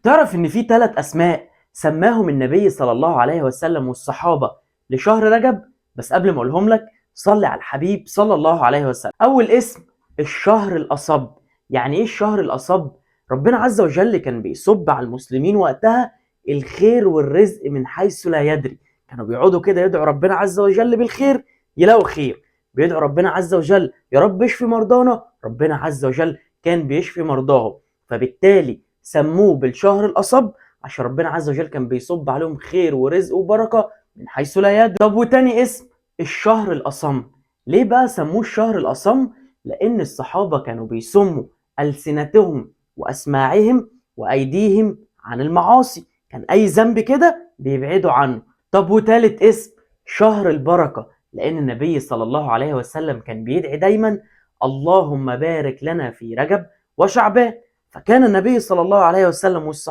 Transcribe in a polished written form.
تعرف ان في 3 اسماء سماهم النبي صلى الله عليه وسلم والصحابة لشهر رجب؟ بس قبل ما اقولهم لك صلي على الحبيب صلى الله عليه وسلم. اول اسم الشهر الأصب. يعني ايه الشهر الأصب؟ ربنا عز وجل كان بيصب على المسلمين وقتها الخير والرزق من حيث لا يدري. كانوا بيقعدوا كده يدعوا ربنا عز وجل بالخير يلاقوا خير، بيدعوا ربنا عز وجل يا رب اشفي مرضانا، ربنا عز وجل كان بيشفي مرضاهم. فبالتالي سموه بالشهر الأصب عشان ربنا عز وجل كان بيصب عليهم خير ورزق وبركة من حيث لا يدري. طب وتاني اسم الشهر الأصم. ليه بقى سموه الشهر الأصم؟ لأن الصحابة كانوا بيصموا ألسنتهم وأسماعهم وأيديهم عن المعاصي، كان أي ذنب كده بيبعدوا عنه. طب وتالت اسم شهر البركة، لأن النبي صلى الله عليه وسلم كان بيدعي دايما اللهم بارك لنا في رجب وشعبان، فكان النبي صلى الله عليه وسلم والصحابة